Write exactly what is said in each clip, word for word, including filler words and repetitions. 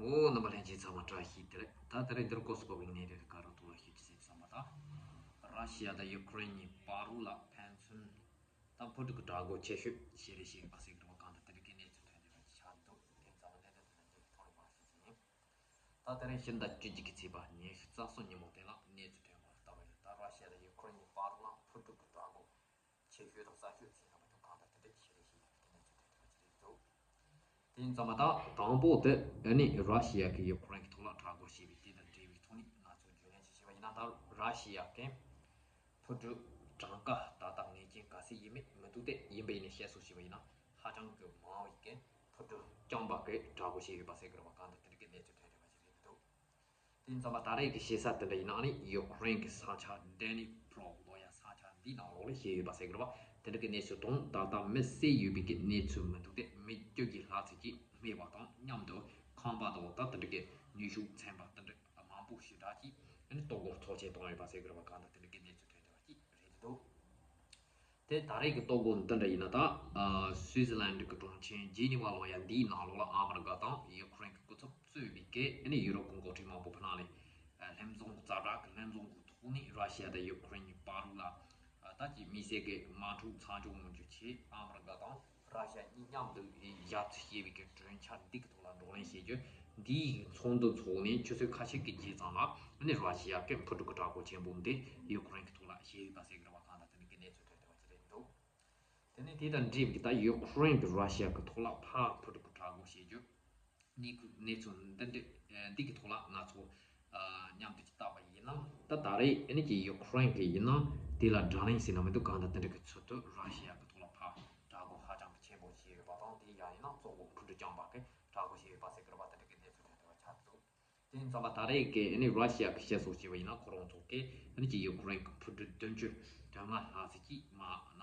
ཨོ་རྣམ་པ་ལྷན་རྒྱས་ཚང་མ་བཀྲ་ཤིས་བདེ་ལེགས། ད་དེ་རིང་འདིར་སྐོར་སུ་བབས་པའི་གནས་རིགས་ག་རུ་ཐུག་ལ་ཤེས་ཀྱི་ཟེར་བསམ་པ་དང་། ར་ཤི་ཡ་དང་ཡུ་ཀེ་རེན་གཉིས་བར་ལ་ཕན་ཚུན་དང་ཕུ་དྲུག་གི་དྲག་རྒོལ་ཆེ་ཤོས་བྱེད་རེས་བྱེད་ཡོད་པ་ཟེར་གྱི་འདུག་པ། གང་ལྟར་དེ་རིང་གི་གནས་ཚུལ་ཐོན་བསྡད་པ་ཅིག་ཆགས་འདུག་དེ་ཚང་མ་གནད་དོན་དེ་ལ་འགྱུར་ཐོག་ལ་མ་ཤེས་ཟིན་ཡིན། ད་དེ་རིང་ཕྱི་ཟླ་བཅུ་གཅིག་གི་ཚེས་པ་ཉི་ཤུ་རྩ་གསུམ་ཉིན་མོ་དེ་ལ་གནས་ཚུལ་ཐོན་པ་ལྟ་བུ་ཡིན། ད་ར་ཤི་ཡ་དང་ཡུ་ཀེ་རེན་གཉིས་བར་ལ་ཕུ་དྲུག་གི་དྲག་རྒོལ་ཆེ་ཤོས་དང་གསར་ཤོས་ཟེར་ན་མི་འདུག་གང་ལྟར་དེ་འདྲ་ཆེ་རེ་ཞིག་ཡིན་པའི་གནས་ཚུལ་ཐོན་བསྡད་པ་ཅིག་རེད་འདུག་དེ་ཡིན་ཙང་མ་ད་དང་པོ་དེ་ཨ་ནི་ར་ཤི་ཡ་གིས་ཡུ་ཀེ་རེན་གྱི་ཐོག་ལ་དྲག་རྒོལ་བྱས་པའི་དེ་དང་འབྲེལ་བའི་ཐོག་ནས་ང་ཚོ་རྒྱུས་ལོན་ཅིག་བྱས་པ་ཡིན་ན། ད་ར་ཤི་ཡ་གིས་ཕུ་དྲུག་གྲངས་ཀ་ཏག་ཏག་ངེས་ཅན་ག་ཚད་ཡིན་མིན་མི་འདུག་སྟེ། ཡིན་པ་ཡིན་ནའི་བཤད་སྲོལ་བྱས་པ་ཡིན་ན་ཧ་ཅང་གི་མང་བའི་གི་ཕུ་དྲུག་རྐྱང་པ་གིས་དྲག་རྒོལ་བྱས་ཡོད་པ་ཟེར་གི་རེད་པ། གང་ལྟར་དེ་འདྲ་གི་གནས་ཚུལ་ཐོན་བསྡད་པ་ཅིག་རེད་འདུག་དེ་ཡིན་ཙང་མ་ད་རེས་ཀྱི་ཤེས་གསལ་དེ་འདྲ་ཡིན་ན་ཨ་ནི་ཡུ་ཀེ་རེན་གྱི་ས་ཆ་ཌེ་ནི་པྲོ་ལོ་ཡ་ས་ཆ་འདིའི་ནང་ལོགས་ལ་བཞུགས་ཡོད་པ་ཟེར་གི་རེད་པ། དེ་འདྲ་གི་གནས་ཚུལ་དང་ད་ལྟ་མི་བསད་ཡོད་པའི་གི་གནས་ཚུལ་མི་འདུག་སྟེ། མི་བཅུ་གྱ་ལྷག་ཙམ་ཅིག་རྨས་པ་དང་མཉམ་དུ་ཁང་པ་དང་ད་དེ་འདྲ་གི་ནུས་ཤུགས་ཚན་པ་དེ་འདྲ་མང་པོ་ཞེ་དྲག་ཅིག་ཨ་ནི་གཏོར་རྒོལ་ཚོགས་ཆེན་བཏང་ཡོད་པ་ཟེར་གི་རེད་པ། གང་ལྟར་དེ་འདྲ་གི་གནས་ཚུལ་ཐོན་བསྡད་པ་ཅིག་རེད་འདུག་དེ་ད་རེས་ཀྱི་གཏོར་རྒོལ་འདི་འདྲ་ཡིན་ན་ད་ཨ་སུའི་ཙི་ལན་གྱི་གྲོང་ཁྱེར་ཇི་ནི་ཝ་ལོ་ཡ་འདིའི་ནང་ལོགས་ལ་ཨ་མི་རི་ཀ་དང་ཡུ་ཀེ་རེན་གྱི་སྐུ་ཚབ་གཙོས་པའི་གི་ཨ་ནི་ཡུ་རོབ་ཀྱི་འགོ་ཁྲིད་མང་པོ་ཕུ་ནང་ལས་ཨ་ལྷན་འཛོམས་ཛ་དྲག་གི་ལྷན་འཛོམས་ཀྱི་ཐོག་ནས་ར་ཤི་ཡ་དང་ཡུ་ཀེ་རེན་གྱི་བར་ལ་ཨ་ད་ཀྱི་དམིགས་བསལ་གྱི་དམག་འཁྲུག་མཚམས་འཇོག་ཡོང་རྒྱུའི་ཆེད་ཨ་མི་རི་ཀ་དང་ར་ཤི་ཡ་གཉིས་མཉམ་དུ་ཞབས་ཕྱི་བྱེད་པའི་གི་གྲོས་འཆར་འདི་གི་ཐོག་ལ་བགྲོ་གླེང་བྱེད་རྒྱུ། འདིའི་ཚོགས་འདུ་འཚོགས་ནས་ཆུ་ཚོད་ཁ་ཤས་ཀྱི་རྗེས་ཙམ་ལ་ཨ་ནི་ར་ཤི་ཡ་གི་ཕུ་དྲུག་གི་དྲག་རྒོལ་ཆེན་པོ་འདི་ཡུ་ཀེ་རེན་གྱི་ཐོག་ལ་བྱས་ཡོད་པ་ཟེར་གི་རེད་པ། གང་ལྟར་དེ་འདྲ་གི་གནས་ཚུལ་ཐོན་བསྡད་པ་ཅིག་རེད་འདུག་དེ་ནས་དེ་དང་འབྲེལ་བའི་ད་ཡུ་ཀེ་རེན་གྱིས་ར་ཤི་ཡ་གི་ཐོག་ལ་ཕར་ཕུ་དྲུག་གི་དྲག་རྒོལ་བྱེད་རྒྱུ་གནས་ཁུལ་གནས་ཚུལ་འདི་འདྲ་འདི་གི་ཐོག་ལ་ང་ཚོ་མཉམ་དུ་ཅིག་བལྟས་པ་ཡིན་ན། ད་ད་རེས་ཨ་ནི་ཀྱི་ཡུ་ཀེ་རེན་གྱིས་ཡིན་ན་དེ་ལ་དགྲ་ལན་ཟེར་ན་མི་འདུག་གང་ལྟར་དེ་འདྲ་གི་ཚུལ་དུ་ར་ཤི་ཡ་གི་ཐོག་ལ་ཕར་དྲག་རྒོལ་ཧ་ཅང་གི་ཆེན་པོ་བྱས་ཡོད་པ་དང་། དེ་ཡང་ཡིན་ན་གཙོ་བོ་ཕུ་དྲུག་རྐྱང་པ་གི་དྲག་རྒོལ་བྱས་ཡོད་པ་ཟེར་གི་རེད་པ། དེ་འདྲ་གི་གནས་ཚུལ་ཐོན་བསྡད་པ་ཆགས་འདུག་དེ་ཡིན་ཙང་མ་ད་རེས་ཀྱི་ཨ་ནི་ར་ཤི་ཡ་གི་བཤད་སྲོལ་བྱས་པ་ཡིན་ན་ཁོ་རང་ཚོ་གི་ཨ་ནི་ཀྱི་ཡུ་ཀེ་རེན་གྱི་ཕུ་དྲུག་བདུན་ཅུ་དོན་ལྔ་ལྷག་ཙམ་ཅིག་མར་ན་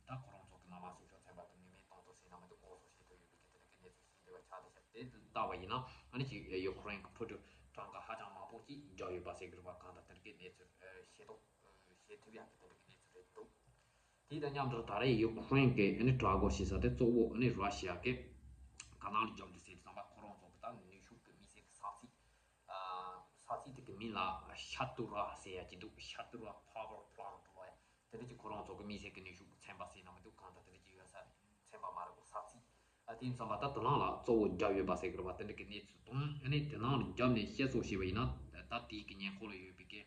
ད་ཁོ་རང་ཚོ་གི་མར་མར་སྲུང་སྐྱོབ་ཚན་པ་དེ་ངོས་མེད་གཏོང་དུ་ཟིན་ན་མི་འདུག་ངོ་སོ་ཤེས་ཐུབ་ཡོད་པའི་གི་དེ་འདྲ་གི་གནས་ཚུལ་ཞིག་འདུག་པ། ཆ་དེ་ཆ་དེ་ལྟ་བ་ཡིན་ན་ཨ་ནི་ཀྱི་ཡུ་ཀེ་རེན་གྱི་ཕུ་དྲུག་གྲངས་ཀ་ཧ་ཅང་མང་པོ་ཅིག་བརྒྱབ་ཡོད་པ་ཟེར་གི་རེད་པ། གང་ལྟར་དེ་འདྲ་གི་གནས་ཚུལ་ཤེས་རྟོགས་ཤེས་ཐུབ་ཡག་གི་དེ་འདྲ་གི་གནས་ཚུལ་རེད་འདུག་དེ་དང་མཉམ་དུ་ད་རེས་ཡུ་ཀེ་རེན་གྱི་ཨ་ནི་དྲག་རྒོལ་བྱེད་ས་དེ་གཙོ་བོ་ཨ་ནི་ར་ཤི་ཡ་གི་ག་ནང་ལ་བརྒྱབ་འདུག་ཟེར་དུས་ཙམ་པ་ཁོ་རང་ཚོ་གི་ད་ནུས་ཤུགས་ཀྱི་དམིགས་བསལ་གྱི་ས་ཚིགས། ས་ཚིགས་དེ་གི་མིང་ལ་ཤ་ཏུ་ར་ཟེར་ཡ་ཅིག་འདུག་ཤ་ཏུ་ར་power plant་ལོ་ཡ་དེ་འདྲ་ཅིག་ཁོ་རང་ཚོ་གི་དམིགས་བསལ་གྱི་ནུས་ཤུགས་ཚན་པ་ཟེར་ན་མི་འདུག་གང་ལྟར་དེ་འདྲ་ཅིག་ཡོད་ས་རེད། ཚན་པ་མ་རེད་གོ། ས་ཚིགས། ཨ་དེ་ཡིན་ཙང་མ་ད་དེ་ནང་ལ་གཙོ་བོ་བརྒྱབ་ཡོད་པ་ཟེར་གི་རེད་པ། དེ་འདྲ་གི་གནས་ཚུལ་དང་ཨ་ནི་དེ་ནང་ལ་བརྒྱབ་ནས་བཤད་སྲོལ་བྱས་པ་ཡིན་ན་ད་དེའི་གི་ཉེ་འཁོར་ལ་ཡོད་པའི་གི་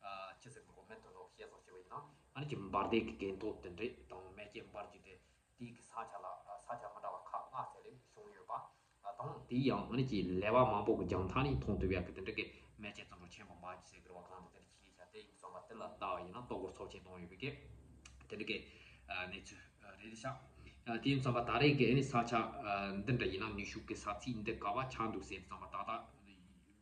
ཨ་ཅི་ཟེར་གི་རེད་གོ། མི་དེ་ཚོ་བཤད་སྲོལ་བྱས་པ་ཡིན་ན་ཨ་ནི་ཅིག་འབར་མདེལ་གི་གན་ཐོག་དེ་འདྲ་དང་མེ་ལྕེ་འབར་རྒྱུ་དེ། དེའི་གི་ས་ཆ་ལ་ས་ཆ་མི་འདྲ་བ་ཁག་ལྔ་ཙམ་ལ་བྱུང་ཡོད་པ་དང་། དེ་ཡང་ཨ་ནི་ཀྱི་ལེ་བ་མང་པོ་གི་རྒྱང་ཐག་ནས་མཐོང་ཐུབ་ཡག་གི་དེ་འདྲ་གི་མེ་ལྕེ་ཙམ་པོ་ཆེན་པོ་མ་གྱུར་ཟེར་གི་རེད་པ། གང་དེ་དེ་འདྲ་ཅིག་ཡིན་ཤག་དེ་ཡིན་ཙང་མ་དེ་ལ་ལྟ་བ་ཡིན་ན་གཏོར་རྒོལ་ཚོགས་ཆེན་བཏང་ཡོད་པའི་གི་དེ་འདྲ་གི་གནས་ཚུལ་རེད་ཤག་དེ་ཡིན་ཙང་མ་ད་རེས་གི་ཨ་ནི་ས་ཆ་འདི་འདྲ་ཡིན་ན་ནུས་ཤུགས་གི་ས་ཚིགས་འདི་ག་པར་ཆགས་འདུག་ཟེར་ཙང་མ་ད་ལྟ་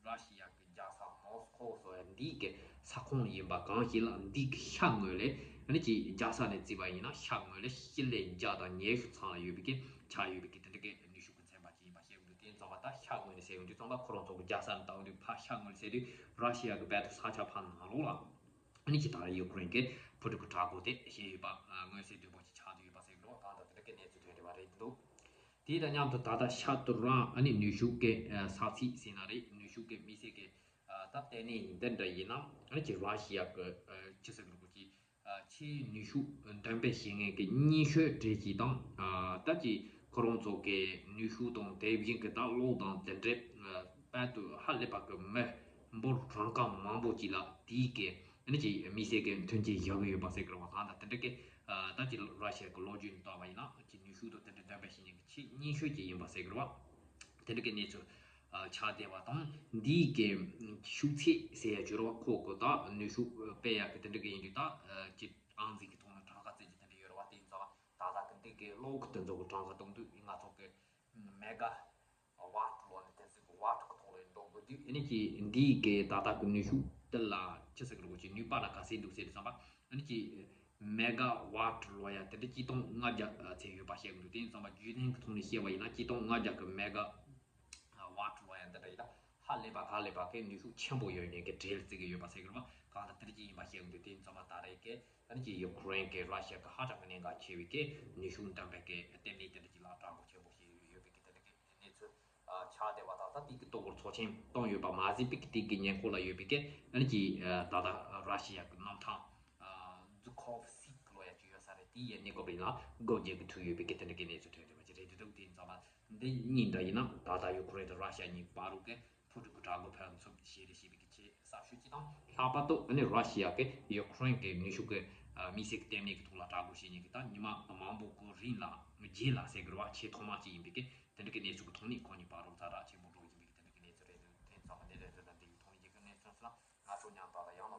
ར་ཤི་ཡ་གི་རྒྱལ་ས་མོ་སི་ཁོ་སོགས་ཡ་འདིའི་གི་ས་ཁོངས་ཡིན་པ་གང་ཞིག་ལ་འདིའི་གི་ཤར་ངོས་ལས་ཨ་ནི་ཀྱི་རྒྱལ་ས་ནས་བརྩིས་པ་ཡིན་ན་ཤར་ངོས་ལས་སྤྱི་ལེ་བརྒྱ་དང་ཉི་ཤུ་ཚང་ལ་ཡོད་པའི་གི་ཆགས་ཡོད་པའི་གི་དེ་འདྲ་གི་ནུས་ཤུགས་གི་ཚན་པ་ཅིག་ཡིན་པ་བཤད་དགོས་འདུག་དེ་ཡིན་ཙང་མ་ད་ཤར་ངོས་ནས་ཟེར་ཡོང་དུས་ཙམ་པ་ཁོ་རང་ཚོ་གི་རྒྱལ་ས་ནས་ལྟ་འོང་དུས་ཕར་ཤར་ངོས་ལ་ཟེར་དུས་ར་ཤི་ཡ་གི་རྦད་དེ་ས་ཆ་ཕར་ནང་ལོགས་ལ་ཨ་ནི་ཀྱི་ད་རེས་ཡུ་ཀེ་རེན་གི་ཕུ་དྲུག་གི་དྲག་རྒོལ་དེ་བྱས་ཡོད་པ་མངོན་གསལ་དོད་པོ་ཅིག་ཆགས་བསྡད་ཡོད་པ་ཟེར་གི་འདུག་གང་ལྟར་དེ་འདྲ་གི་གནས་ཚུལ་ཐོན་བསྡད་པ་རེད་འདུག་དེ་དང་མཉམ་དུ་ད་ལྟ་ཤ་ཏུ་ར་ཨ་ནི་ནུས་ཤུགས་ཀྱི་ས་ཚིགས་ཟེར་ན་རེད། ནུས་ཤུགས་ཀྱི་དམིགས་བསལ་གྱི་ད་ལྟེ་གནས་འདི་འདྲ་ཡིན་ན་ཨ་ནི་ཀྱི་ར་ཤི་ཡ་གི་ཅི་ཟེར་དགོས་རེད་གོ། ཀྱི་ཆེས་ནུས་ཤུགས་འདོན་སྤེལ་བྱེད་མཁན་གྱི་རྙིང་ཤོས་གྲས་ཅིག་དང་ད་ཀྱི་ཁོ་རང་ཚོ་གི་ནུས་ཤུགས་དང་དེ་བཞིན་གྱི་ད་གློག་དང་དེ་འདྲའི་དཔལ་དུ་ཧ་ལས་པ་གི་མི་འབོར་གྲངས་ཀ་མང་པོ་ཅིག་ལ་དེའི་གི་ཨ་ནི་ཀྱི་དམིགས་བསལ་གྱི་མཐུན་རྐྱེན་བཞག་གི་ཡོད་པ་ཟེར་གི་རེད་པ། གང་ལྟར་དེ་འདྲ་གི་ད་ཀྱི་ར་ཤི་ཡ་གི་ལོ་རྒྱུས་ནས་བལྟས་པ་ཡིན་ན་ཀྱི་ནུས་ཤུགས་དང་དེ་འདྲ་འདོན་སྤེལ་བྱེད་མཁན་གྱི་ཆེས་རྙིང་ཤོས་ཅིག་ཡིན་པ་ཟེར་གི་རེད་པ། དེ་འདྲ་གི་གནས་ཚུལ་ཆགས་བསྡད་པ་དང་། འདིའི་གི་ཤུགས་ཚད་ཟེར་ཡ་བརྗོད་རོགས། ཁོ་གི་ད་ནུས་ཤུགས་སྤེལ་ཡ་གི་དེ་འདྲ་གི་ཡིན་དུས་ད་ཀྱི་ཨང་རྩིས་ཀྱི་ཐོག་ནས་གྲངས་ཀ་བརྩི་རྒྱུ་དེ་འདྲ་ཡོད་རེད་པ། དེ་ཡིན་ཙང་ད་ལྟ་གི་འདི་གི་གློག་གི་དེ་ཚོ་གི་གྲངས་ཀ་གཏོང་དུས་ང་ཚོ་གི་མེ་ག་ཝཊ་ལོ་ནས་དེ་ཚོ་གི་ཝཊ་གི་ཐོག་ལ་འགྲོ་དགོས་དུས་ཨ་ནི་ཀྱི་འདིའི་གི་ད་ལྟ་གི་ནུས་ཤུགས་དེ་ལ་ཅི་ཟེར་གི་རེད་གོ། ཀྱི་ནུས་པ་ལ་ག་ཚད་འདུག་ཟེར་དུས་ཙམ་པ་ཨ་ནི་ཀྱི་མེ་ག་ཝཊ་ལོ་ཡ་དེ་འདྲ་གཅིག་སྟོང་ལྔ་བརྒྱ་ཚད་ཡོད་པ་བཤད་གི་འདུག་དེ་ཡིན་ཙང་པ་རྒྱུན་ལྡན་གི་ཐོག་ནས་བཤད་པ་ཡིན་ན་གཅིག་སྟོང་ལྔ་བརྒྱ་གི་མེ་ག་ཝཊ་ལོ་ཡ་འདི་འདྲ་ཡིན་ན་ཧ་ལས་པ་ག་ལས་པ་གི་ནུས་ཤུགས་ཆེན་པོ་ཡོད་མཁན་གྱི་གྲས་ལ་བརྩི་གི་ཡོད་པ་ཟེར་གི་རེད་པ། གང་ལྟར་དེ་འདྲ་ཅིག་ཡིན་པ་བཤད་གི་འདུག་དེ་ཡིན་ཙང་པ་ད་རེས་ཀྱི་ཨ་ནི་ཀྱི་ཡུ་ཀེ་རེན་གྱི་ར་ཤི་ཡ་གི་ཧ་ཅང་གི་གནད་འགག་ཆེ་བའི་གི་ནུས་ཤུགས་འདོན་སྤེལ་གྱི་ལྟེ་གནས་དེ་འདྲ་ཅིག་ལ་དྲག་རྒོལ་ཆེན་པོ་བྱས་ཡོད་པའི་གི་དེ་འདྲ་གི་གནས་ཚུལ་ ཆགས་བསྡད་པ་དང་། ད་དེ་གི་ལྟོ་གོས་ཚོགས་ཆེན་བཏང་ཡོད་པ་མ་ཟད་པའི་གི་དེ་གི་ཉེ་འཁོར་ལ་ཡོད་པའི་གི་ཨ་ནི་ཀྱི་ད་ལྟ་ར་ཤི་ཡ་གི་གནམ་ཐང་ཛུ་ཁོབ་སི་ལོ་ཡ་ཅིག་ཡོད་ས་རེད། དེ་ཡན་ནི་གོ་བ་ཡིན་ན་སྒོ་རྒྱག་གི་ཐུག་ཡོད་པའི་གི་དེ་འདྲ་གི་གནས་ཚུལ་ཐོན་ཡོད་པ་ཅིག་རེད། དེ་དུས་དེ་ཡིན་ཙང་མ་འདི་གཉིས་འདྲ་ཡིན་ན་ད་ལྟ་ཡུ་ཁུ་རེན་དང་ར་ཤི་ཡ་གཉིས་བར་དུ་གི་ཕུ་ཀྲུག་གི་དྲག་རྒོལ་ཕར་ཚུགས་ཤེས་རེ་ཞེས་པའི་གི་ཆེས་གསར་ཤོས་ཅིག་དང་། ལྷག་པར་དུ་ཨ་ནི་ར་ཤི་ཡ་གི་ཡུ་ཁུ་རེན་གི་ནུས་ཤུགས་གི་ཨ་དམིགས་བསལ་གི་ལྟེ་གནས་གི་ཐོག་ལ་དྲག་རྒོལ་བྱེད་མཁན་གི་ད་ཉི་མ་མང་པོ་གི་རིང་ལ་རྗེས་ལ་ཟེར་གི་རེད་བ། ཆེས་ཐོག་མ་ཅིག་ཡིན་པའི་གི་དེ་འདྲ་གི་གནས་ཚུལ་གི་ཐོག་ནས་ཁོང་གཉིས་བར་དུ་ཛ་དྲག་ཆེན་པོ་འགྲོ་བཞིན་པའི་གི་དེ་འདྲ་གི་གནས་ཚུལ་རེད་འདུག་དེ་ཙམ་པ་འདི་རེད་འདུག་ད་འདི་གི་ཐོག་ནས་ཡི་གེ་གནས་ཚུལ་ལ་ང་ཚོ་མཉམ་པ་ལ་ཡང་ན།